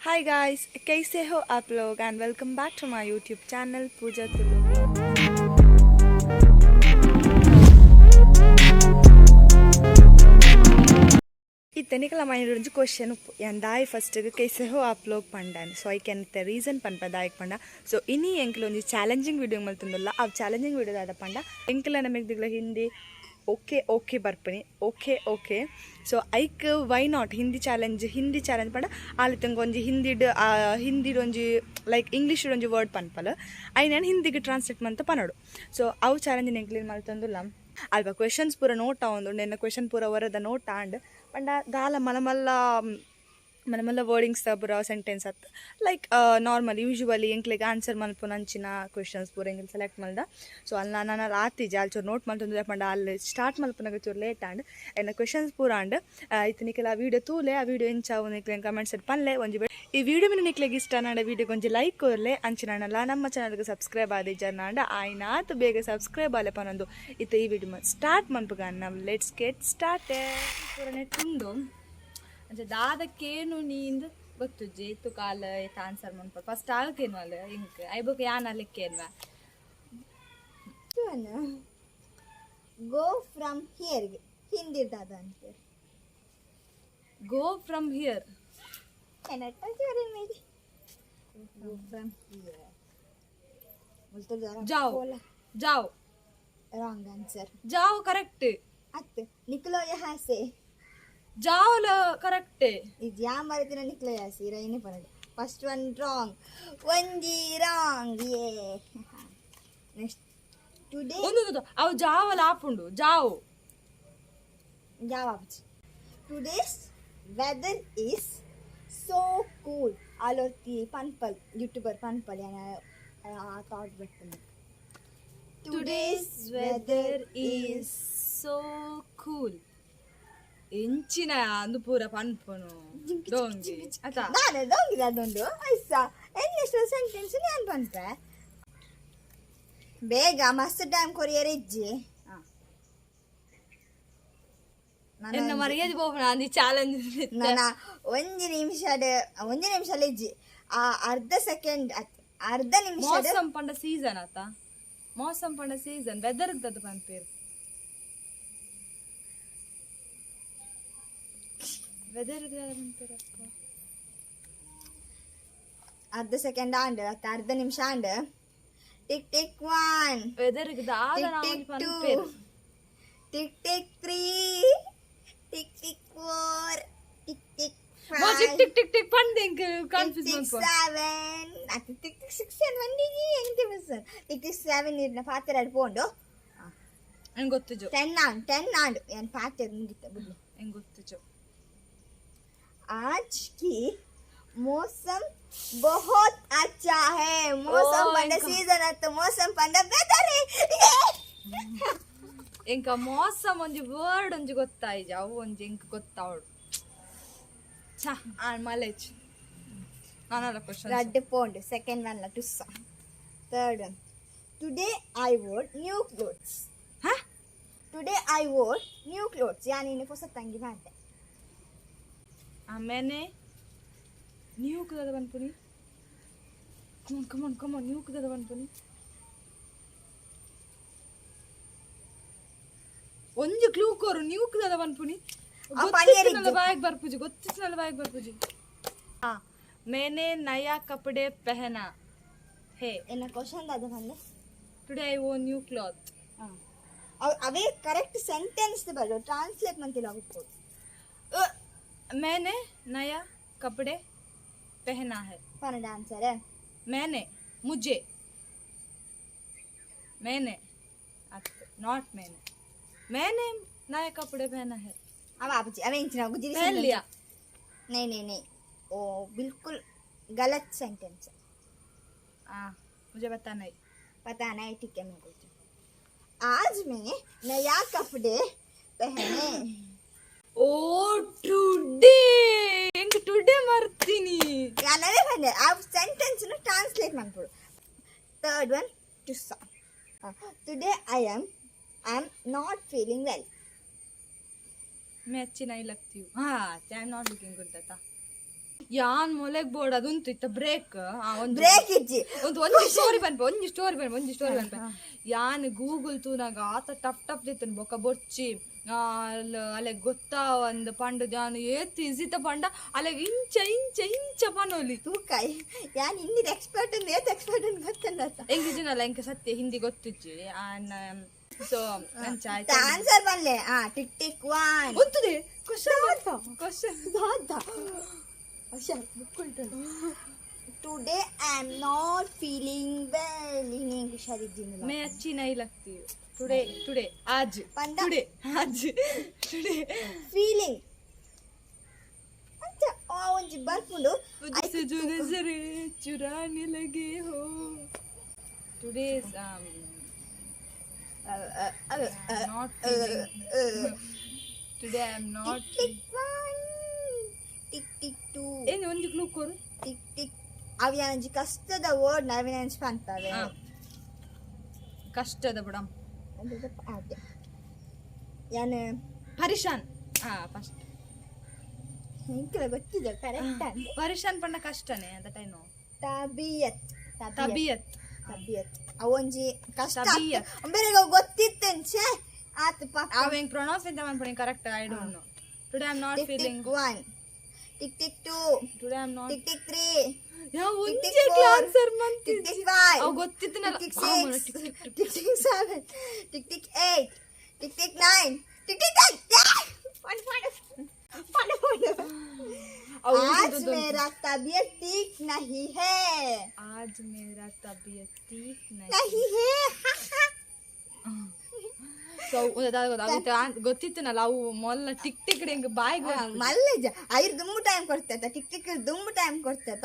Hi guys, कैसे हो आप लोग and welcome back to my YouTube channel Pooja Tulu. ಇತ್ತೆ ನಿಕಲ ಮೈಂಡ್ ಒಂಜಿ ಕ್ವಶನ್ ಉಪ್ಪು ಯಾನ್ ದಾಯಿ ಫಸ್ಟ್ ಕೈಸೆ ಹೋ ಆಪ್ ಲೋಗ್ ಪಂಡಾನ್. ಸೊ ಐಕ್ ಎಂತ ರೀಸನ್ ಪನ್ಪ ದಾಯಕ್ ಪಂಡ. ಸೊ ಇನಿ ಎಂಕ್ಲ ಒಂಜಿ ಚಾಲೆಂಜಿಂಗ್ ವಿಡಿಯೋ ಮಲ್ತೊಂದುಲ್ಲ. ಅವು ಚಾಲೆಂಜಿಂಗ್ ವಿಡಿಯೋ ದಾದ ಪಂಡ, ಎಂಕ್ಲ ನಮಗೆ ಹಿಂದಿ ಓಕೆ ಓಕೆ ಬರ್ಪುನಿ, ಓಕೆ ಓಕೆ. ಸೊ ಐಕ್ why not Hindi challenge? Hindi challenge ಪಂಡ ಆಲಿತಂಗ ಒಂಜಿ ಹಿಂದಿಡ್ ಹಿಂದಿಡ್ ಒಂಜಿ ಲೈಕ್ ಇಂಗ್ಲೀಷ್ ಒಂಜಿ ವರ್ಡ್ ಪನ್ಪಲ್, ಐನ್ ಹಿಂದಿಗೆ ಟ್ರಾನ್ಸ್ಲೇಟ್ ಮಂತ ಪನೋಡು. ಸೊ ಅವು ಚಾಲೆಂಜ್ ಎಂಕ್ಲಿನ್ ಮಲ್ತೊಂದುಲ್ಲ. ಅಲ್ಪ ಕ್ವೆಶನ್ಸ್ ಪೂರ ನೋಟ್ ಆವೊಂದುಂಡು. ಎನ್ನ ಕ್ವೆಶನ್ ಪೂರ ವರದ ನೋಟ್ ಆಂಡ್. ಪಂಡ ದಾಲ ಮಲ್ಲ ಮಲ್ಲ ಮಲ್ಲ ಮಲ್ಲ ವರ್ಡಿಂಗ್ಸ್ ಪೂರ ಸೆಂಟೆನ್ಸ್ ಅತ್, ಲೈಕ್ ನಾರ್ಮಲ್ ಯೂಶುವಲಿ ಎಂಕ್ಲೆಗ್ ಆನ್ಸರ್ ಮಲ್ಪುನಂಚಿನ ಕ್ವೆಶನ್ಸ್ ಪೂರ ಎಂಕ್ಲೆ ಸೆಲೆಕ್ಟ್ ಮಲ್ದ. ಸೊ ಅಲ್ಲಿ ನಾನು ಆತಿಜಿ, ಅಲ್ಲಿ ಚೂರು ನೋಟ್ ಮಲ್ತೊಂದು ಪಂಡ ಅಲ್ಲಿ ಸ್ಟಾರ್ಟ್ ಮಲ್ಪುನಗ ಚೂರು ಲೇಟ್ ಆಂಡ್. ಎನ್ನ ಕ್ವೆಶನ್ಸ್ ಪೂರ ಆಂಡ್. ಇತ್ತೆ ನಿಕಲ ಆ ವಿಡಿಯೋ ತೂಲೆ. ಆ ವಿಡಿಯೋ ಎಂಚ ನಿಕ್ಲೆ ಕಮೆಂಟ್ಸ್ ಪನ್ಲೆ. ಒಂಜಿ ಈ ವಿಡಿಯೋ ಮಿನಿ ನಿಕ್ಲೆಗ್ ಇಷ್ಟ ನಾಡ ವಿಡಿಯೋಗೆ ಒಂಜಿ ಲೈಕ್ ಕೊರ್ಲೆ. ಅಂಚಿನ ನಮ್ಮ ಚಾನಲ್ಗೆ ಸಬ್ಸ್ಕ್ರೈಬ್ ಆದಿಜ ನಾಂಡ ಆಯ್ನಾತ್ ಬೇಗ ಸಬ್ಸ್ಕ್ರೈಬ್ ಆಲೆ ಪನೊಂದು ಇತ್ತೆ ಈ ವಿಡಿಯೋ ಸ್ಟಾರ್ಟ್ ಮನ್ಪುಗ ನಾವು. Let's get start. ಪೂರ ನೆಟ್ ಉಂಡು. ಅಂಚ ದಾದಕ್ಕೇನು ನೀಂದ್ ಗೊತ್ತುಜ್ಜಿ. ಇತ್ತು ಕಾಲ ಏತ್ ಆನ್ಸರ್ ಮನ್ಪ. ಫಸ್ಟ್ ಆಲ್ಕೇನು ಅಲ್ಲ ಇಂಕ್ ಐಬೊಕ ಯಾನ್ ಅಲೆಕ್ಕೇನ್ವಾ. ಗೋ ಫ್ರಮ್ here Hindi ದಾದ ಅಂತಾರೆ. Go from here. Go from here. जाओ. जाओ. Wrong answer. ಜಾವ್ ಕರೆಕ್ಟ್. ಅತ್ ನಿಕ್ಲೋ ಯಹಾ ಸೆ. ಜಾವ್ಲ ಕರೆಕ್ಟ್. ಇದು ಯಾ ಮರತಿನ ನಿಕ್ಲೋ ಯಹಾ ಸೆ ಇರ ಪರಡು. ಫಸ್ಟ್ ಒನ್ ರಾಂಗ್, ಒಂಜಿ ರಾಂಗ್. ಏ ನೆಕ್ಸ್ಟ್ ಟುಡೇ. ಒಂದು ಅವು ಜಾವಲ ಆಪುಂಡು ಜಾವ್. ಜವಾಬ್. Today's weather is so cool. ಆಲೋರ್ತಿ ಪನ್ಪಲ್, ಯೂಟ್ಯೂಬರ್ ಪನ್ಪಲ್. ಆ ಥಾಟ್ ಬರ್ತದೆ. Today's weather is so cool. ಎಂಚಿನ ಅಂದು ಪೂರ ಪನ್ಪುನು ಡೋಂಗಿ ಅತ. ನಾನು ದೊಂಗಿದ ಅದೊಂದು ಐಸ ಎನ್ನೆಷ್ಟು ಸೆಂಟೆನ್ಸ್ ನಾನು ಪನ್ಪೆ. ಬೇಗ ಮಸ್ತ್ ಟೈಮ್ ಕೊರಿಯರ್ ಇಜ್ಜಿ. ಎನ್ನ ಮರ್ಯಾದೆ ಪೋಪುನ ಅಂದಿ ಚಾಲೆಂಜ್. ನನ್ನ ಒಂಜಿ ನಿಮಿಷದ, ಒಂಜಿ ನಿಮಿಷ ಇಜ್ಜಿ, ಆ ಅರ್ಧ ಸೆಕೆಂಡ್, ಅರ್ಧ ನಿಮಿಷದ. ಮೋಸಂ ಪಂಡ ಸೀಸನ್ ಆತ. ಮೋಸಂ ಪಂಡ ಸೀಸನ್, ವೆದರ್ ಇದ್ದದ್ದು ಪನ್ಪೇರು. ವೆದರ್ ಪನ್ಪೇರಪ್ಪ. ಅರ್ಧ ಸೆಕೆಂಡ್ ಆಂಡ್ ಅತ್ತ ಅರ್ಧ ನಿಮಿಷ and. Tick tick one. Weather ದಾದ. ಟಿಕ್ ನಾವು ಟಿಕ್ ಟೂ. ಪನ್ಪೇರು. Tick tick three, tick tick four, tick tick tick five. Tick tick tick ಪಂಡ್ ಎಂಕ್ ಟಿಕ್ ಕನ್ಫ್ಯೂಸ್ ಟಿಕ್ ಮನ್ಪು. ಸೆವೆನ್ ಅತ್ತ ಟಿಕ್ ಟಿಕ್ ಸಿಕ್ಸ್ ಬಂದಿಜಿ ಎಂತ ಮಿಸ್. ಟಿಕ್ ಟಿಕ್ ಸೆವೆನ್ ಇರ್ನ ಪಾತೆರ ಪೋಂಡು. ಎಂಗ್ ಗೊತ್ತುಜು. 10 ಆಂಡ್, 10 ಆಂಡ್. ಏನು ಪಾತೆರ ಮುಗಿತ ಬಿಡ್ಲು. ಎಂಗ್ ಗೊತ್ತುಜು. आज की मौसम बहुत अच्छा है. मौसम ओ, पंड सीजन है तो मौसम पंड वेदर है. ಎಂಕ ಮೋಸಂ ಒಂಜಿ ವರ್ಡ್ ಒಂಜಿ ಗೊತ್ತಾಯಿಜಿ. ಅವು ಒಂಜಿ ಎಂಕ್ ಗೊತ್ತಾವಡು. ಛ ಆಣ್ ಮಲೇಜ್ ನಾನಲ್ಲ ಕ್ವಶನ್. ರಡ್ಡ್ ಪೋಂಡ್ ಸೆಕೆಂಡ್ ಒನ್ ಲ ಟುಸ್ಸ. Third one. Today I wore new clothes. Ha. Today I wore new clothes. ಯಾನಿನ ಹೊಸ ತಂಗಿ ಮಾಡ್ದೆ. ಆಮೇಲೆ ನ್ಯೂ ಕದ ಪನ್ಪುನಿ. Come on, come on, come on. New ಕದ ಪನ್ಪುನಿ. ಒಂಜಿ ಕ್ಲೂ ಕೊರು. ನ್ಯೂ ಕದ ಪನ್ಪುನಿ. ಆ ಪನಿಯರ್ ಗೊತ್ತಿತ್ತಿನಲ್ಲ. ಇಜ್ಜಿ. ಬಾಯಿಗೆ ಬರ್ಪುಜಿ, ಗೊತ್ತಿತ್ತಿನಲ್ಲ ಬಾಯಿಗೆ ಬರ್ಪುಜಿ. ಹಾ, ಮೇನೆ ನಯಾ ಕಪಡೆ ಪಹನಾ ಹೇ. ಎನ್ನ ಕ್ವಶನ್ ದಾದ ಬಂದೆ? Today I wore new cloth. ಅವೇ ಕರೆಕ್ಟ್ ಸೆಂಟೆನ್ಸ್ ಬರೋ ಟ್ರಾನ್ಸ್ಲೇಟ್ ಮಂತಿಲ್ಲ ಹೋಗ್ಬೋದು. मैंने नया कपड़े पहना है. ಪನ್ನಡ ಆನ್ಸರ್. मैंने, मुझे, मैंने not मैंने, मैंने नया कपड़े पहना है. ಅವ ಆಪುಜಿ ಅವ ಇಂಚಿನ ಗುಜಿರಿ. पहन लिया. नहीं नहीं नहीं, ओ बिल्कुल गलत सेंटेंस है. हाँ, मुझे पता नहीं. पता नहीं, ठीक है, मैं बोलती हूँ. आज मैं नया कपड़े पहने. ओ टुडे, ಎಂಕ್ ಟುಡೇ ಮರ್ತೀನಿ. ನಾವೇ ಬಂದೆ ಆ ಸೆಂಟೆನ್ಸ್ ಟ್ರಾನ್ಸ್ಲೇಟ್ ಮಾಡ್ಬೋದು. Third one to today I am not feeling well. मैं अच्छी नहीं लगती हूँ. हाँ, I am not looking good. था ಯಾನ್ ಮೊಲೆಗ್ ಬೋರ್ಡ್ ಅದುಂತು ಇತ್ತ ಬ್ರೇಕ್ ಒಂದು ಬ್ರೇಕ್ ಇಜ್ಜಿ. ಒಂದು ಒಂಜಿ ಸ್ಟೋರಿ ಪನ್ಪ, ಒಂಜಿ ಸ್ಟೋರಿ ಪನ್ಪ, ಒಂಜಿ ಸ್ಟೋರಿ ಪನ್ಪ. ಯಾನ್ ಗೂಗಲ್ ತೂನಾಗ ಆತ ಟಫ್ ಟಫ್ ದಿತ್ತನ್ ಬೊಕ ಬೊರ್ಚಿ ಅಲೆ ಗೊತ್ತಾ ಒಂದ್ ಪಂಡ ಯಾನ್ ಏತ್ ಈಸಿತ ಪಂಡ ಅಲೆಗ್ ಇಂಚ ಇಂಚ ಇಂಚ ಪನೊಲಿ. ತೂಕಾಯ್, ಯಾನ್ ಹಿಂದಿದ ಎಕ್ಸ್ಪರ್ಟ್, ಏತ್ ಎಕ್ಸ್ಪರ್ಟ್ ಗೊತ್ತಲ್ಲ. ಎಂಗಿಜಿನಲ್ಲ, ಎಂಕ ಸತ್ಯ ಹಿಂದಿ ಗೊತ್ತಿಜ್ಜಿ. ಸೊ ಅಂಚ ಆಯ್ತು. ಆನ್ಸರ್ ಬಲ್ಲೆ. ಆ ಟಿಕ್ ಟಿಕ್ ಒನ್. ಗೊತ್ತದೆ, question question. Today I am not feeling well. ಹಿಂಗೆ ಹುಷಾರಿದ್ದೀನಿ. मैं अच्छी नहीं लगती टुडे, टुडे आज. ಪಂಡ. टुडे आज, टुडे. ಫೀಲಿಂಗ್ ಅಂತ ಆ ಒಂಜಿ ಬರ್ಪುಂಡು. मुझसे जो नजरें चुराने लगे हो today is not today, I am not. Tick tick one, tick tick two. ಏನು ಒಂದು ಕ್ಲೂ ಕೊರು. ಟಿಕ್ ಟಿಕ್ ಅವು ಒಂಜಿ ಕಷ್ಟದ ವರ್ಡ್ ನವೀನ ಪನ್ಪವೆ. ಹಾ. ಕಷ್ಟದ ಬುಡ. ಅದೇ ಯಾನ್ ಪರಿಶಾನ್. ಹಾ, ಫಸ್ಟ್. ಎಂಕಲ ಗೊತ್ತಿದೆ ಕರೆಕ್ಟ್. ಪರಿಶಾನ್ ಪಂಡ ಕಷ್ಟನೇ, that I know. ತಬಿಯತ್. ತಬಿಯತ್. ತಬಿಯತ್ ಅವೊಂಜಿ ಕಷ್ಟ. ತಬಿಯತ್. ಬೇರೆ ಗೊತ್ತಿತ್ತಂಚೆ ಆತು ಪಾಪ. ಅವ ಹೆಂಗ್ ಪ್ರೊನೌನ್ಸ್ ಎಂತ ಮಾಡ್ಬಿಡಿ correct. I don't know. Today I am not tick feeling. Tick one, tick tick two. Today I am not tick tick three. ಯಾವ ಟಿಕ್ ಒಂಜೇ ಟಿಕ್ ಫೋರ್. ಆನ್ಸರ್ ಟಿಕ್ ಮಂತಿಜ್ಜಿ. Tick five. ಅವ್ ಗೊತ್ತಿತ್ತನಲ್ಲ. Tick ಆ, tick ಮರ, six. Tick tick. Tick tick seven, tick tick eight, tick tick nine, tick tick 10. ಪಂಡ ಪಂಡ ಪಂಡ ಪಂಡ. ಅವು आज ಉಂಟು, ಉಂಟು. मेरा तबीयत ठीक नहीं है. आज मेरा तबीयत ठीक नहीं नहीं है. ಸೊ ಗೊತ್ತಿತ್ತನಲ್ಲ, ಅವು ಮೊಲ್ಲ ಟಿಕ್ ಟಿಕ್ ಹೆಂಗ್ ಬಾಯಿಗೆ ಬರ್ತಿತ್ತು. ಮಲ್ಲೆಜ ಐರ್ ದುಮ್ಮು ಟೈಮ್ ಕೊಡ್ತೇತ, ಟಿಕ್ ಟಿಕ್ ದುಮ್ಮು ಟೈಮ್ ಕೊಡ್ತೇತ.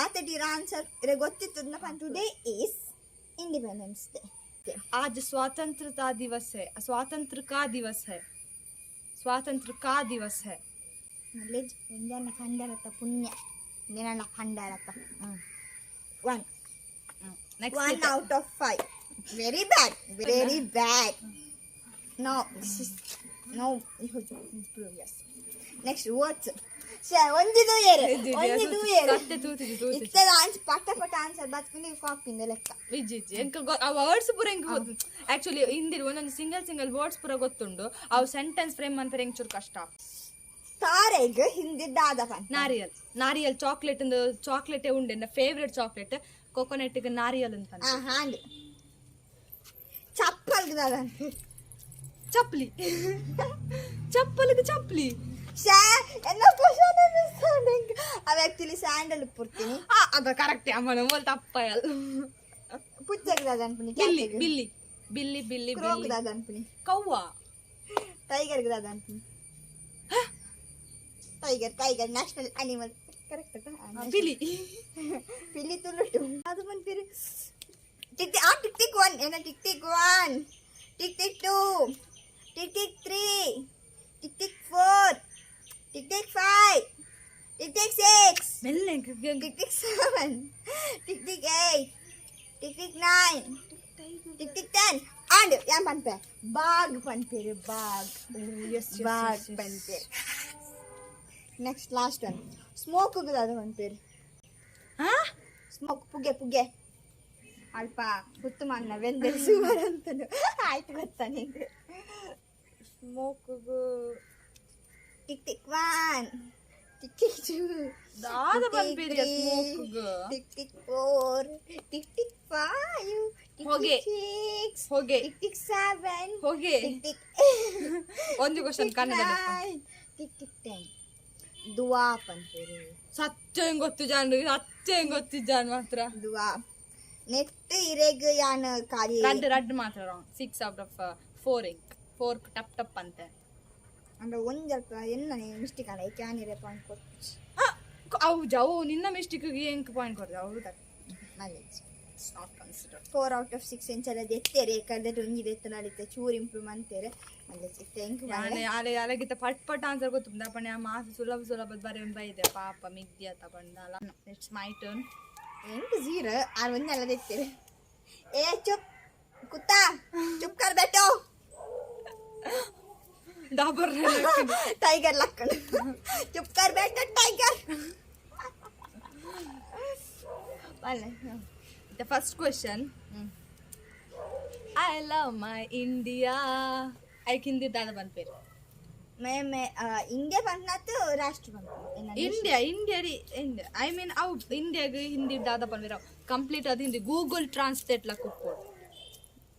ಆತ ಇರ ಆನ್ಸರ್ ಇರ ಗೊತ್ತಿತ್ತು. Today is Independence Day. आज स्वतंत्रता दिवस है, स्वातंत्र का दिवस है, स्वातंत्र का दिवस है. ಮಲ್ಲೆಜ್ ಒಂಜನ ಖಂಡರತ್ತ ಪುಣ್ಯ ನಿನ್ನ ಖಂಡರತ್ತ. One. Next. One out of five. Very bad, very bad. No, no, improve. Yes, next words. ಒಂಜಿದು ಏರು, ಒಂಜಿದು ಏರು. ಸತ್ಯ ತೂತಿಜಿ, ತೂತಿಜಿ. ಇತ್ತದ ಆನ್ಸರ್ ಪಟ ಪಟ ಆನ್ಸರ್ ಬತ್ಕೊಂಡು ಕಾಪಿಂದ ಲೆಕ್ಕ. ಇಜ್ಜಿ ಇಜ್ಜಿ, ಎಂಕ ಆ ವರ್ಡ್ಸ್ ಪೂರ ಎಂಕ ಗೊತ್ತು. ಆಕ್ಚುಲಿ ಹಿಂದಿ ಒಂದೊಂದು ಸಿಂಗಲ್ ಸಿಂಗಲ್ ವರ್ಡ್ಸ್ ಪೂರ ಗೊತ್ತುಂಡು. ಅವು ಸೆಂಟೆನ್ಸ್ ಫ್ರೇಮ್ ಅಂತಾರೆ ಎಂಕ್ ಚೂರು ಕಷ್ಟ. ತಾರೆಗ್ ಹಿಂದಿ ದಾದಪ್ಪ? ನಾರಿಯಲ್, ನಾರಿಯಲ್ ಚಾಕ್ಲೇಟ್. ಒಂದು ಚಾಕ್ಲೇಟೇ ಉಂಡೆ ಫೇವ್ರೆಟ್ ಚಾಕ್ಲೇಟ್. ಕೋಕೋನಟ್ ನಾರಿಯಲ್ ಅಂತ. ಆ ಹಾಂಡ್ ಚಪ್ಪಲ್ಗೆ ದಾದ? ಚಪ್ಪಲಿ, ಚಪ್ಪಲಿಗೆ ಚಪ್ಪಲಿ. ಶಾ ಎಲ್ಲ ಕ್ವಶನ್ ಮಿಸ್. ಅವ ಆಕ್ಚುಲಿ ಸ್ಯಾಂಡಲ್ ಪುರ್ತೀನಿ. ಆ, ಅದ ಕರೆಕ್ಟ್. ಅಮ್ಮನ ಮೂಲ ತಪ್ಪ. ಪುಚ್ಚಗ್ ದಾದ ಅನ್ಪುನಿ? ಬಿಲ್ಲಿ, ಬಿಲ್ಲಿ, ಬಿಲ್ಲಿ, ಬಿಲ್ಲಿ. ಕ್ರೋಕ್ ಬಿಲ್ಲಿ. ದಾದ ಅನ್ಪುನಿ? ಕವ್ವ. ಟೈಗರ್ ದಾದ ಅನ್ಪುನಿ? Tiger, tiger national animal, correct? ಪಿಲಿ. ಪಿಲಿ ತುಳುಟು ಅದು ಬಂದ್ಪಿರಿ. ಟಿಕ್ ಆ ಟಿಕ್ ಟಿಕ್ ಒನ್ ಏನ, tick tick one, tick tick two, tick tick three, tick tick four, tick tick five, tick tick six. ಮೆಲ್ಲ. Tick tick seven, tick tick eight, tick tick nine, tick tick 10. And ಯಾನ್ ಪನ್ಪೆ, ಬಾಗ್ ಪನ್ಪೇರು, ಬಾಗ್. ಬಾಗ್ ಪನ್ಪೇರು. Next last one. Smoke ಅದು ಪನ್ಪೇರು? ಸ್ಮೋಕ್, ಪುಗೆ, ಪುಗೆ. ಅಲ್ಪ ಗುತ್ತು ಮನ್ನ ವೆಂದೆ ಸುಮಾರು ಅಂತನು ಆಯ್ತು, ಗೊತ್ತಾ ನಿಂಗೆ? Smoke. Tick tick one, tick tick two. ದಾದ ಪನ್ಪೇರಿ smoke? Tick tick four, tick tick five, tick ಹೊಗೆ. Tick six. ಹೊಗೆ. Tick tick seven. ಹೊಗೆ. ಟಿಕ್ ಟಿಕ್ ಒಂದು question Kannada. Nine, tick tick 10. ದುವಾ ಪನ್ಪೇರು? ಸತ್ಯ ಹೆಂಗ್ ಗೊತ್ತು ಜಾನ್, ಸತ್ಯ ಹೆಂಗ್ ಗೊತ್ತು ಜಾನ್ ಮಾತ್ರ. ದುವಾ ನೆಟ್ ಇರೆಗ್ ಯಾನ್ ಖಾಲಿ. ರಡ್ಡು ರಡ್ಡು ಮಾತ್ರ wrong. Six out of four. ಇಂಕ್ ಫೋರ್ ಟಪ್ ಟಪ್ ಅಂತೆ. ಅಂದ್ರೆ ಒಂಜಲ್ಪ ಎನ್ನ ಮಿಸ್ಟೇಕ್ ಅಲ್ಲ, ಯಾನ್ ಇರೆ ಪಾಯಿಂಟ್ ಕೊಟ್ಟು. ಅವು ಜವು ನಿನ್ನ ಮಿಸ್ಟೇಕ್ ಎಂಕ್ ಪಾಯಿಂಟ್ ಕೊಡ್ದು ಹೌದಾ? Knowledge. It's not consider. Four out of six ಎಂಚಲ ದೆತ್ತೆರೆ ಕರ್ದಟ್ ಒಂಜಿ ದೆತ್ತ ನಡಿತ ಚೂರು ಇಂಪ್ರೂವ್ ಅಂತಾರೆ ಮಲ್ಲೆಜ್ thank. ಯಾನೆ ಅಲೆ ಅಲೆಗಿತ್ತ ಪಟ್ ಪಟ್ ಆನ್ಸರ್ ಗೊತ್ತುಂದ ಪಂಡ ಆ ಮಾಸ ಸುಲಭ ಸುಲಭದ ಬರೀ ಒಂದು ಬೈದೆ ಪಾಪ ಮಿಗ್ದಿ ಅತ್ತ ಪಂಡಲ್ಲ. It's my turn. ಎಂಟು ಜೀರೋ ಆರು ಒಂದೆಲ್ಲ ದೆತ್ತೆರೆ. ಏ ಚುಪ್ ಕುತ್ತಾ, ಚುಪ್ ಕರ್ ಬೇಟೋ. ಡಾಬರ್. ಟೈಗರ್ ಲಕ್ಕಣ, ಚುಪ್ ಕರ್ ಬೇಟೋ ಟೈಗರ್. ಅಲ್ಲ. The first question. I love my India. ಐಕ್ ಹಿಂದಿ ದಾದ ಪನ್ಪೇರು? ಮೇ ಇಂಡಿಯಾ ಪಂಪನಾತು ರಾಷ್ಟ್ರ Pampa. India, India, India, I mean ಅವು ಇಂಡಿಯಾಗ ಹಿಂದಿ ದಾದ ಪನ್ಪೇರು. ಕಂಪ್ಲೀಟ್ ಅದು ಹಿಂದಿ ಗೂಗಲ್ ಟ್ರಾನ್ಸ್ಲೇಟ್ ಲಕ್ಕ ಉಪ್ಪೋಡು.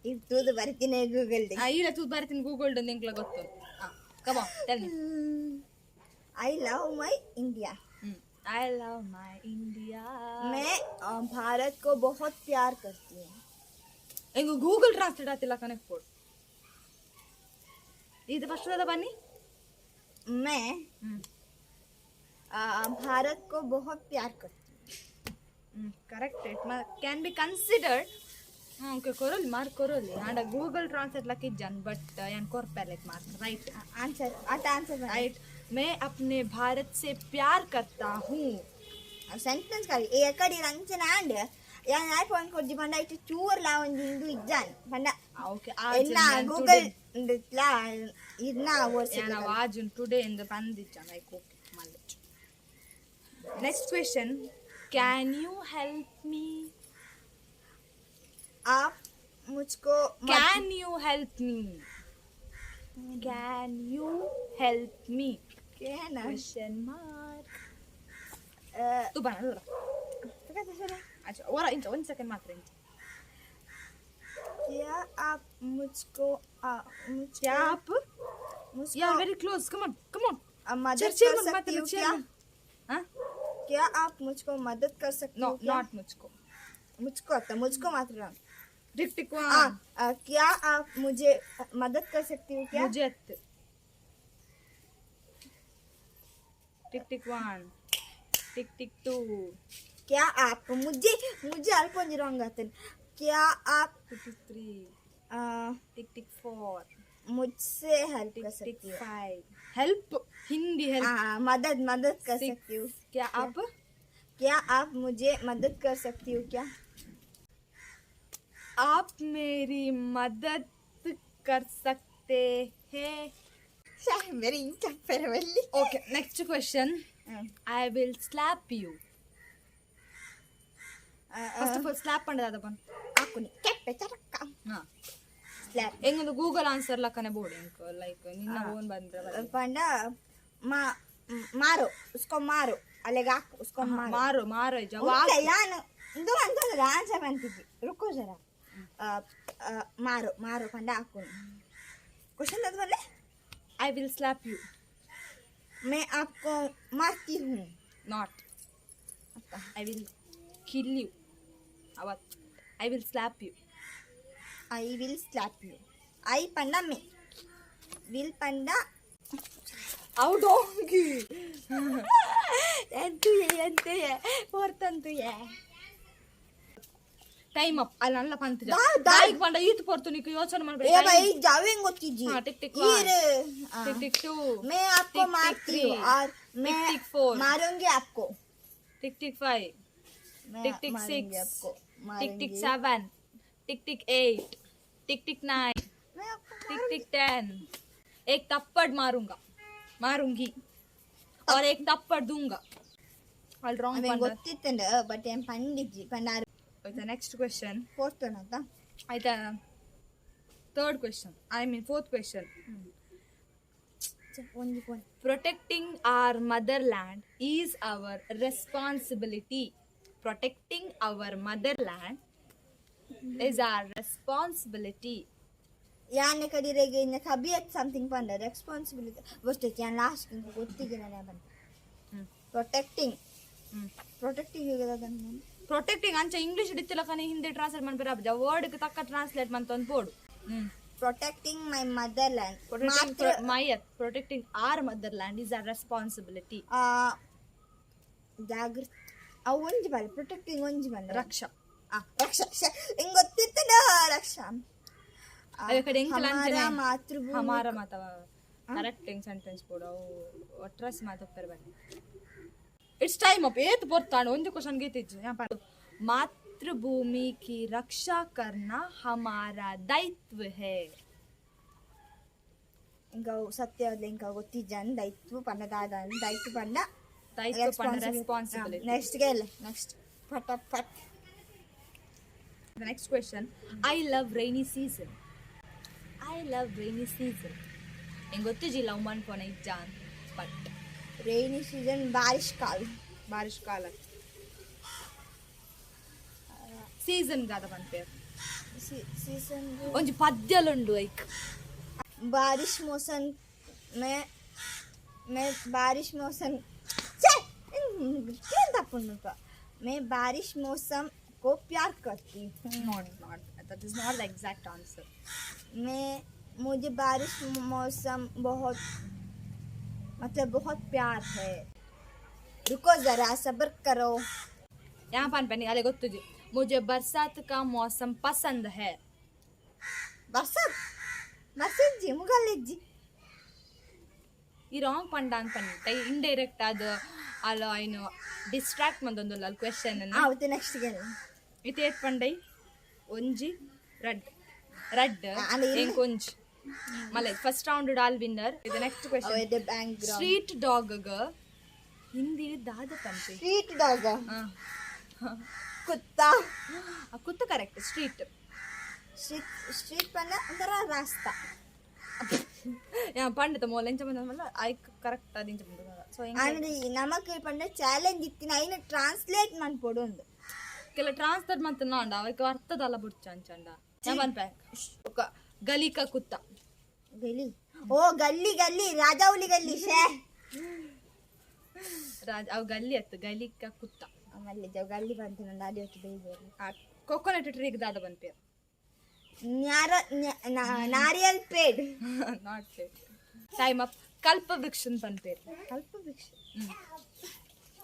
ಈಗ ತೂದು ಬರ್ತೀನಿ ಗೂಗಲ್. ಇಲ್ಲ, ತೂದು ಬರ್ತೀನಿ ಗೂಗಲ್, ಎಂಕ್ಲ ಗೊತ್ತು. Come on, tell me. I love my India. I love my India. मैं भारत को बहुत प्यार करती हूँ. ಎಂಗು ಗೂಗಲ್ ಟ್ರಾನ್ಸ್ಲೇಟ್ ಆತಿಲ್ಲ ಕನೆಕ್ಟ್ ಕೊಡು. ಇದು ಫಸ್ಟ್ ಅದ ಬನ್ನಿ. मैं भारत को बहुत प्यार करती हूँ. Correct, it can be considered. Okay, ಕೊರೊಲಿ mark, ಕೊರೊಲಿ. And Google translate luck ಇಜ್ಜನ್, but ಯಾನ್ ಕೊರ್ಪೆ ಲೈಕ್ ಮಾರ್ಕ್, ರೈಟ್? ಆನ್ಸರ್ ಆತ, ಆನ್ಸರ್. राइट. मैं अपने भारत से प्यार करता हूँ. ಸೆಂಟೆನ್ಸ್ ಕರಿ ಏ ಕಡಿ ರಂಚನ ಆಂಡ್ ಯಾನ್ ಆಯ್ ಫೋನ್ ಕೊಡ್ಜಿ ಪಂಡ ಇಟ್ಟು ಚೂರ್ಲಾ ಒಂಜಿ ಇಂದು ಇಜ್ಜಾನ್ ಪಂಡ. ಓಕೆ. ಎನ್ನ ಗೂಗಲ್ ಲ ಇರ್ನ ವರ್ಸ್. ವಾಜುನ್ ಟುಡೇ ಇಂದ ಬಂದಿಜ್ಜಾನ್. ಲೈಕ್ ಓಕೆ, ಮಲ್ಲೆಚ್ಚು. Next question. Can you help me? आप मुझको Can you help me? Can you help me? क्या? Question mark. ತು ಬನ. अच्छा, ವರ ಇಂಚ ಒಂದು ಸೆಕೆಂಡ್ ಮಾತ್ರ ಇಂಚ. क्या आप मुझको मुझको क्या आप मुझको You are very close. Come on, come on. मदद चेयर कर सकती हो क्या? हाँ. क्या आप मुझको मदद कर सकते नो. हो क्या? Not मुझको. मुझको तो मुझको मात्र. टिक टिक आ, वन. क्या आप मुझे मदद कर सकती हो क्या? मुझे. Tick tick one, tick tick two. क्या आप मुझे मुझे अल्प रॉन्ग आते. क्या आप टिक टिक थ्री. आ, टिक टिक फोर. मुझसे हेल्प टिक कर टिक सकती हो? फाइव. Help, Hindi help. मदद, मदद कर सिक्स. सकती हो? क्या आप क्या आप मुझे मदद कर सकती हो क्या? आप मेरी मदद कर सकते हैं? मेरी farewell. Okay, next question. I will slap you. First of all, slap ಪಂಡದ ಬನ್. ಹಾಕುನಿ ಕೆಪ್ಪೆ ಚಟಕ್ಕ. ಹಾ. ಸ್ಲ್ಯಾಪ್. ಎಂಗೊಂದು ಗೂಗಲ್ ಆನ್ಸರ್ ಲಕ್ಕನೆ ಬೋರ್ಡ್ ಎಂಕ್ ಲೈಕ್ ನಿನ್ನ ಓನ್ ಬಂದ್ರೆ. ಪಂಡ ಮಾ ಮಾರೋ, ಉಸ್ಕೊ ಮಾರೋ, ಅಲ್ಲಿಗೆ ಹಾಕು, ಉಸ್ಕೊ ಮಾರೋ. ಮಾರು ಮಾರೋ. ಉಂಟೆ, ಯಾನು ಇಂದು ಅಂತಂದ್ರೆ ಆನ್ಸರ್ ಬಂತಿದ್ದಿ. ರುಕೋ ಜರ. ಆ, ಆ, ಮಾರೋ ಮಾರೋ ಪಂಡ ಹಾಕುನಿ. ಕ್ವಶನ್ ಅದು ಬಲ್ಲೆ. I will slap you. मैं आपको मारती हूँ. Not. I will kill you. ಅವತ್ I will slap you. I will slap you. I ಪಂಡ ಮೇ, will ಪಂಡ ಅವು ಡೋಂಗಿ. ಎಂತುಯೆ ಎಂತುಯೆ ಹೊರ್ತಂತುಯೆ. ಟೈಮ್ ಅಪ್ ಅಲ್ಲ ಅಲ್ಲ ಪಂತ. ದಾ- ದಾ- ದಾಯಿಗ್ ಪಂಡ ಈತ್ ಪೊರ್ತು ನಿಕ್ ಯೋಚನೆ ಏ ಮಾಡ್ಬೇಡ. ಭಾई जावेंग ಗೊತ್ತಿಜ್ಜಿ. ಹಾ, ಟಿಕ್ ಟಿಕ್. ಈರ್ ಟಿಕ್ ಟಿಕ್ ಟೂ. मैं आपको टिक टिक मारती थ्री. हूँ और मैं टिक टिक फोर. मारूंगी आपको. Tick tick five. मैं टिक टिक मारूंगी सिक्स. आपको. टिक टिक मारूंगी. Seven, tick tick eight, tick tick nine. मैं आपको टिक टिक 10. एक थप्पड़ मारूंगा, मारूंगी और एक थप्पड़ दूंगा. All wrong. ಅವೇನ್ ಗೊತ್ತಿತ್ತಂಡ, ಬಟ್ ಏನ್ ಪಂಡಿಜ್ಜಿ ಪಂಡ. Next question. ಫೋರ್ತನಂತ. ಆಯ್ತಾ? Third question, I mean fourth question. ಒಂಜಿ phone. Protecting our motherland is our responsibility. Protecting our motherland is our responsibility. ಯಾನೆ ಕಡಿರೆಗೆ ಇನ್ನ ಕಬಿಯತ್ ಸಮಥಿಂಗ್ ಪಂಡ ರೆಸ್ಪಾನ್ಸಿಬಿಲಿಟಿ ಬಸ್ಟ್. ಯಾನ್ ಲಾಸ್ಟ್ ಗೊತ್ತಿಗೆ ನಾನು ಬಂದ. ಪ್ರೊಟೆಕ್ಟಿಂಗ್. ಪ್ರೊಟೆಕ್ಟಿಂಗ್ ಅದನ್ನು. ಪ್ರೊಟೆಕ್ಟಿಂಗ್ ಅಂಚ ಇಂಗ್ಲಿಷ್ ಇತ್ತಿಲಕನೆ ಹಿಂದಿ ಟ್ರಾನ್ಸ್ಲೇಟ್ ಮಾಡ್ಬೇರ. ವರ್ಡ್ ತಕ್ಕ ಟ್ರಾನ್ಸ್ಲೇಟ್ ಮಂತ ಒಂದು board. Protecting my motherland. Protecting my, protecting our motherland is our responsibility. ಜಾಗೃತ ಅವು ಒಂಜಿ ಬಲ್ಲ ಪ್ರೊಟೆಕ್ಟಿಂಗ್ ಒಂಜಿ ಬಂದ. ರಕ್ಷಾ. ಆ, ರಕ್ಷಾ. ಹಿಂಗ್ ಗೊತ್ತಿತ್ತದ ರಕ್ಷಾ. ಅಯ್ಯೋ ಕಡೆ ಎಂಕಲ್. ಹಮಾರಾ ಮಾತೃಭೂಮಿ. ಹಮಾರ ಮಾತವ ಕರೆಕ್ಟ್ ಹೆಂಗ್ ಸೆಂಟೆನ್ಸ್ ಕೊಡು. ಅವು ಒಟ್ರಸ್ ಮಾತಪ್ಪರ್ ಬನ್ನಿ. It's time up. ಏತ್ ಪೊರ್ತಾಂಡ್ ಒಂದು ಕ್ವಶನ್ ಗೀತಿಜ್ಜು. मातृभूमि की रक्षा करना हमारा दायित्व है. ఇంకా ಸತ್ಯ ఇంకా ಗೊತ್ತಿಜ್ಜನ್ ದೈತ್ವ ಪಂಡ ದಾದ ದೈತ್ವ ಪಂಡ. दायित्व ಪಂಡ ರೆಸ್ಪಾನ್ಸಿಬಿಲಿಟಿ. ನೆಕ್ಸ್ಟ್ ಗೆ ನೆಕ್ಸ್ಟ್ ಪಟ ಪಟ್. The next question. I love rainy season. I love rainy season. ಎಂಗ್ ಗೊತ್ತಿಜಿ ಲವ್ ಮನ್ಪೋನ ಇಜ್ಜ ಬಟ್ ರೈನಿ ಸೀಸನ್ ಬಾರಿಶ್ ಕಾಲ್. ಬಾರಿಶ್ ಕಾಲ ಸೀಸನ್ ದಾದ ಪನ್ಪೇರು? ಸೀಸನ್. ಒಂಜಿ ಪದ್ಯಲುಂಡು ಐಕ್. बारिश मौसम में मैं बारिश मौसम छे क्या तप्पुंಡು. मैं बारिश मौसम को प्यार करती हूँ. Not, not, that is not the exact answer. मैं मुझे बारिश मौसम बहुत, मतलब बहुत प्यार है. रुको जरा, सब्र करो. ಯಾ ಪನ್ಪೆ ಅಲೆ ಗೊತ್ತುಜಿ. मुझे बरसात का मौसम पसंद है. बरसात बरसात जी मुगल जी. ಈ ರಾಂಗ್ ಪಂಡ ಅಂತ ಪನ್ನಿ ಇಂಡೈರೆಕ್ಟ್ ಅದು ಅಲ್ಲ ಐನು ಡಿಸ್ಟ್ರಾಕ್ಟ್ ಮಂದೊಂದುಲ್ಲ ಅಲ್ಲಿ ಕ್ವೆಶನ್. ಆವತ್ತೆ ನೆಕ್ಸ್ಟ್ ಗೆ. ಇತ್ತೆ ಏತ್ ಪಂಡೈ? ಒಂಜಿ ರಡ್ ರಡ್. ಅಂದ್ರೆ ಎಂಕ್ ಒಂಜಿ ಮಲೆ ಫಸ್ಟ್ ರೌಂಡ್ ಡಾಲ್ ವಿನ್ನರ್. ಇದು ನೆಕ್ಸ್ಟ್ ಕ್ವೆಶನ್. ಅವೆ ಬ್ಯಾಂಕ್. ಸ್ಟ್ರೀಟ್ ಡಾಗ್ ಹಿಂದಿ ದಾದ ಪನ್ಪೆ? ಸ್ಟ್ರೀಟ್ ಡಾಗ್ ಕುತ್ತಾ. ಕುತ್ತು ಕರೆಕ್ಟ್. ಸ್ಟ್ರೀಟ್. ಸ್ಟ್ರೀಟ್ ಸ್ಟ್ರೀಟ್ ಪಂಡ ಒಂಥರ ರಾಸ್ತಾ. ಪಂಡಿತ ಮೋಲ ಎಂಚ ಬಂದ ಐಕ್ ಕರೆಕ್ಟ್ ಅದು ಇಂಚ ಬಂದ ಸೊ. ಅಂದ್ರೆ ನಮಕ್ ಪಂಡ ಚಾಲೆಂಜ್ ಇತ್ತಿನ ಐನ ಟ್ರಾನ್ಸ್ಲೇಟ್ ಮನ್ಪೊಡು ಒಂದು. ಕೆಲ ಟ್ರಾನ್ಸ್ಲೇಟ್ ಮಂತ ನಾಂಡ ಅವಕ್ಕೆ ಅರ್ಥದಲ್ಲ ಬುಡ್ಚ ಅಂಚಂಡ ಪನ್ಪೆ ಗಲಿಕ ಕುತ್ತ. ಗಲಿ ಓ ಗಲ್ಲಿ ಗಲ್ಲಿ ರಾಜಾಹುಲಿ ಗಲ್ಲಿ ಶೇ. ರಾಜ ಅವು ಗಲ್ಲಿ ಅತ್ತು ಗಲಿಕ ಕುತ್ತ. ಆಮೇಲೆ ಜವ್ ಗಲ್ಲಿ ಬಂತು ನಂದು ಅಡಿ ಹೊತ್ತು ಬೇಜಾರು. ಕೊಕೊನಟ್ ಟ್ರೀಗ್ ದಾದ ಪನ್ಪೆ? ನ್ಯಾರ ನಾರಿಯಲ್ ಪೇಡ್. Not time up. ಕಲ್ಪ ವೃಕ್ಷ ಪನ್ಪೇರು. ಕಲ್ಪ ವೃಕ್ಷ.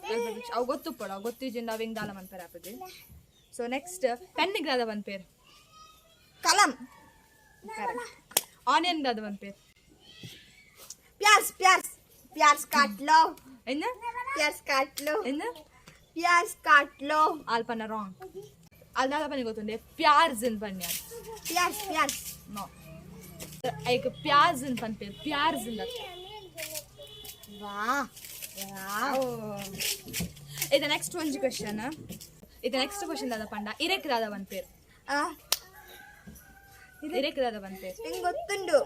ಕಲ್ಪ ವೃಕ್ಷ ಅವು ಗೊತ್ತುಪ್ಪಡು ಅವು ಗೊತ್ತಿಜಿಂದ ಅವು ಹೆಂಗ್ ದಾಲ ಮನ್ಪೇರು ಆಪುಜಿ. ಸೊ ನೆಕ್ಸ್ಟ್ ಪೆನ್ನಿಗ್ ದಾದ ಪನ್ಪೇರು? ಕಲಂ. ಕರೆಕ್ಟ್. ಆನಿಯನ್ ದಾದ ಪನ್ಪೇರು? ಪ್ಯಾಸ್ ಪ್ಯಾಸ್ ಪ್ಯಾಸ್ ಕಾಟ್ ಲೋ. ಎನ್ನ? ಪ್ಯಾಸ್ ಕಾಟ್ ಲೋ. ಎನ್ನ? ಪ್ಯಾಸ್ ಕಾಟ್ ಲೋ. ಆಲ್ಪನ ರಾಂಗ್. ಅಲ್ದಾದ ಪನ್ನಿ ಗೊತ್ತುಂಡೆ ಪ್ಯಾರ್ಸ್ ಇನ್ ಪನ್ಯ. ಪ್ಯಾಸ್ ಪ್ಯಾಸ್. ನೋ, ಐಕ್ ಪ್ಯಾಸ್ ಇನ್ ಪನ್ಪೇರು ಪ್ಯಾರ್ಸ್ ಇನ್. ವಾ ವಾ. ಇದು ನೆಕ್ಸ್ಟ್ ಒಂಜಿ ಕ್ವೆಶನ್. ಇದು ನೆಕ್ಸ್ಟ್ ಕ್ವೆಶನ್ ದಾದ ಪಂಡ ಇರೆಕ್ ದಾದ ಪನ್ಪೇರು? ಆ. ಇರೆಕ್ ದಾದ ಪನ್ಪೇರು? ನಿಂಗೆ ಗೊತ್ತುಂಡು.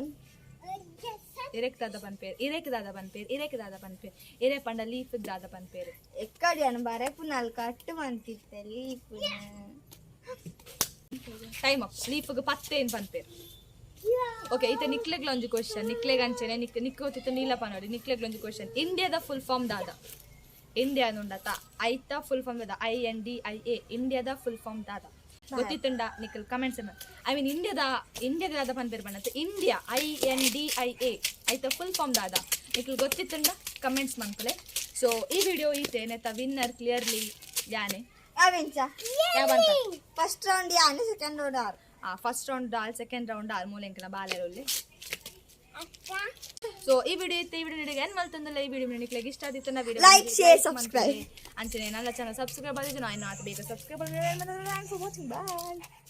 ಇರೆಕ್ ದಾದ ಪನ್ಪೇರು? ಇರೆಕ್ ದಾದ ಪನ್ಪೇರು? ಇರೆಕ್ ದಾದ ಪನ್ಪೇರು? ಇರೆ ಪಂಡ ಲೀಫ್ ದಾದ ಪನ್ಪೇರು? ಎಕ್ಕಡಿ ಅನ್ನ ಬರೆಪು ನಾಲ್ಕು ಅಟ್ಟು ಮಂತಿತ್ತೆ ಲೀಪುನ. Time up. ಲೀಫ್ಗೆ ಪತ್ತೆ ಏನ್ ಪನ್ಪೇರು? ಓಕೆ, ಈತ ನಿಕ್ಲೆಗ್ಲ ಒಂಜಿ ಕ್ವಶನ್. ನಿಕ್ಲೆಗ್ ಅಂಚೆನೆ ನಿಕ್ ನಿಕ್ ಗೊತ್ತಿತ್ತು ನೀಲಪ್ಪ ನೋಡಿ. ನಿಕ್ಲೆಗ್ಲ ಒಂಜಿ ಕ್ವಶನ್. ಇಂಡಿಯಾದ ಫುಲ್ ಫಾರ್ಮ್ ದಾದ? ಇಂಡಿಯಾ ನುಂಡತ ಐತ ಫುಲ್ ಫಾರ್ಮ್ ದಾದ? INDIA. ಇಂಡಿಯಾದ ಫುಲ್ ಫಾರ್ಮ್ ದಾದ ಗೊತ್ತಿತ್ತುಂಡ ನಿಖಲ್ ಕಮೆಂಟ್ಸ್. I mean ಇಂಡಿಯಾದ ಇಂಡಿಯಾದ ದಾದ ಪನ್ಪೇರು ಬಣ್ಣತ್ತು ಇಂಡಿಯಾ INDIA ಐತ ಫುಲ್ ಫಾರ್ಮ್ ದಾದ ನಿಖಲ್ ಗೊತ್ತಿತ್ತುಂಡ ಕಮೆಂಟ್ಸ್ ಮನ್ಪುಲೆ. ಸೊ ಈ ವಿಡಿಯೋ ಈತೆ ನೆತ್ತ ವಿನ್ನರ್ ಕ್ಲಿಯರ್ಲಿ ಯಾನೆ. ಅವೆಂಚ? ಯಾವಂತ? ಫಸ್ಟ್ ರೌಂಡ್ ಯಾನು, ಸೆಕೆಂಡ್ ರೌಂಡ್ ಆರು. ಫಸ್ಟ್ ರೌಂಡ್ ಆಲ್ ಸೆಕೆಂಡ್ ರೌಂಡ್ ಆಲ್ ಮೂಲೆಂಕನ ಬಾಲೆರಲ್ಲಿ. ಸೊ ಈ ವಿಡಿಯೋ ಇತ್ತು. ಈ ವಿಡಿಯೋ ನಿಮಗೆ ಏನ್ ಮಲ್ತಂದಲ್ಲ ಈ ವಿಡಿಯೋ ನಿಮಗೆ ಇಷ್ಟ ಆದಿತ್ತು ನಾ ವಿಡಿಯೋ Like, share, subscribe. ಅಂಚನೆ ನನ್ನ ಚಾನಲ್ ಸಬ್ಸ್ಕ್ರೈಬ್ ಆಗಿದ್ದು ನಾನು ಆತ ಬೇಗ subscribe. Thanks for watching, bye.